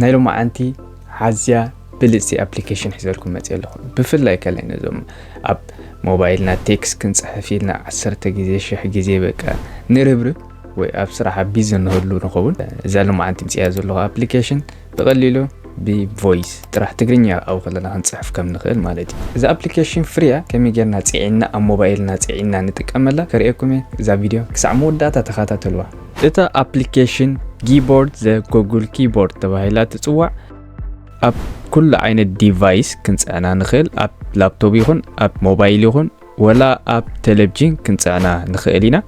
ናይ ሎማዓንቲ ሓዝያ ብልፅቲ ኣፕሊኬሽን ሒዘልኩም መፅእ ኣለኹ። ብፍላይ ከላይ ነዞም ኣብ ሞባይልና ቴክስት ክንፅሕፍ ኢልና ዓሰርተ ግዜ ሽሕ ግዜ በቃ ንርብርብ ወይ ኣብ ስራሕ ቢዚ እንህሉ ንኸውን፣ እዛ ሎማዓንቲ ምፅያ ዘለኹ ኣፕሊኬሽን ብቐሊሉ ብቮይስ ጥራሕ ትግርኛ ኣብኡ ከለና ክንፅሕፍ ከም ንኽእል ማለት እዩ። እዛ ኣፕሊኬሽን ፍርያ ከመይ ጌርና ፅዒና ኣብ ሞባይልና ፅዒና ንጥቀመላ ከርእየኩም እየ። እዛ ቪድዮ ክሳዕ መወዳእታ ተኸታተልዋ። እታ ኣፕሊኬሽን ጊቦርድ ዘ ጎጉል ኪቦርድ ተባሂላ ትፅዋዕ። ኣብ ኩሉ ዓይነት ዲቫይስ ክንፅዕና ንኽእል። ኣብ ላፕቶፕ ይኹን ኣብ ሞባይል ይኹን ወላ ኣብ ቴሌቪዥን ክንፅዕና ንኽእል ኢና።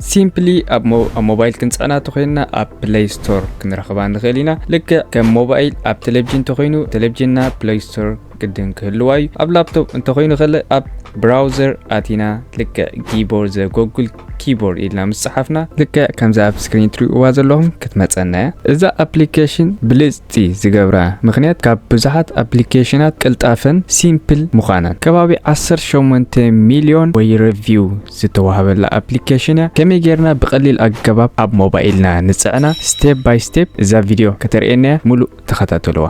ሲምፕሊ ኣብ ሞባይል ክንፅዕና ተኮይንና ኣብ ፕሌይ ስቶር ክንረኽባ ንኽእል ኢና። ልክዕ ከም ሞባይል ኣብ ቴሌቪዥን ተኮይኑ ቴሌቪዥንና ፕሌይ ስቶር ግድን ክህልዋ እዩ። ኣብ ላፕቶፕ እንተኮይኑ ከለ ኣብ ብራውዘር ኣቲና ልክዕ ጊቦርድ ዘ ጎጉል ኪቦርድ ኢልና ምስ ፀሓፍና ልክዕ ከምዚ ኣብ ስክሪን ትሪእዋ ዘለኹም ክትመፀና እያ። እዛ ኣፕሊኬሽን ብልፅቲ ዝገብራ ምክንያት ካብ ብዙሓት ኣፕሊኬሽናት ቅልጣፈን ሲምፕል ምዃናን ከባቢ ዓሰርተ ሸሞንተ ሚልዮን ወይ ሪቪው ዝተዋህበላ ኣፕሊኬሽን እያ። ከመይ ጌርና ብቐሊል ኣገባብ ኣብ ሞባይልና ንፅዕና ስቴፕ ባይ ስቴፕ እዛ ቪድዮ ከተርእየና እያ። ሙሉእ ተኸታተልዋ።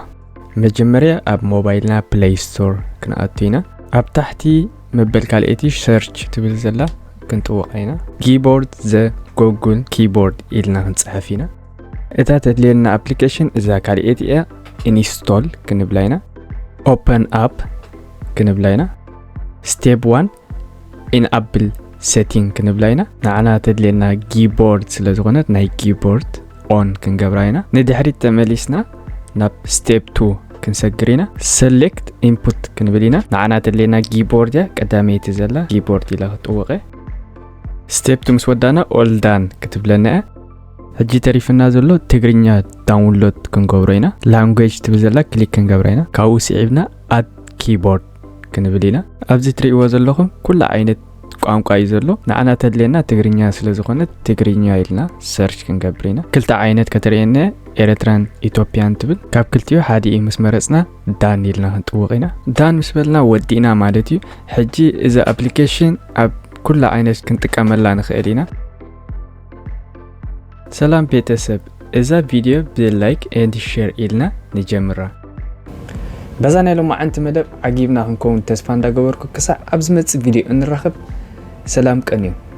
መጀመርያ ኣብ ሞባይልና ፕሌይ ስቶር ክንኣቱ ኢና። ኣብ ታሕቲ መበል ካልኤቲ ሰርች ትብል ዘላ ክንጥውቓ ኢና። ጊቦርድ ዘ ጎጉል ኪቦርድ ኢልና ክንፅሕፍ ኢና። እታ ተድልየና ኣፕሊኬሽን እዛ ካልኤቲ እያ። ኢንስቶል ክንብላ ኢና። ኦፐን ኣፕ ክንብላ ኢና። ስቴፕ ዋን ኢንኣብል ሴቲንግ ክንብላ ኢና። ንዓና ተድልየና ጊቦርድ ስለ ዝኾነት ናይ ጊቦርድ ኦን ክንገብራ ኢና። ንድሕሪት ተመሊስና ናብ ስቴፕ ቱ ክንሰግር ኢና። ሰሌክት ኢንፑት ክንብል ኢና። ንዓና ተድልየና ጊቦርድ እያ። ቀዳመይቲ ዘላ ጊቦርድ ኢላ ክትጥውቕ እያ። ስቴፕ ቱ ምስ ወዳና ኦል ዳን ክትብለና እያ። ሕጂ ተሪፍና ዘሎ ትግርኛ ዳውንሎድ ክንገብሮ ኢና። ላንጉጅ ትብል ዘላ ክሊክ ክንገብራ ኢና። ካብኡ ስዒብና ኣድ ኪቦርድ ክንብል ኢና። ኣብዚ ትርእይዎ ዘለኹም ኩሉ ዓይነት ቋንቋ እዩ ዘሎ። ንዓና ተድልየና ትግርኛ ስለ ዝኾነት ትግርኛ ኢልና ሰርች ክንገብር ኢና። ክልተ ዓይነት ከተርእየና ኤረትራን ኢትዮጵያን ትብል። ካብ ክልቲኡ ሓደ እዩ ምስ መረጽና ዳን ኢልና ክንጥውቕ ኢና። ዳን ምስ በልና ወዲእና ማለት እዩ። ሕጂ እዚ ኣፕሊኬሽን ኣብ ኩሉ ዓይነት ክንጥቀመላ ንኽእል ኢና። ሰላም ቤተሰብ፣ እዛ ቪድዮ ብላይክ ኤንድ ሼር ኢልና ንጀምራ። በዛ ናይ ሎማዓንቲ መደብ ዓጊብና ክንከውን ተስፋ እንዳገበርኩ ክሳዕ ኣብ ዝመጽእ ቪድዮ እንራኸብ ሰላም ቀንዩ።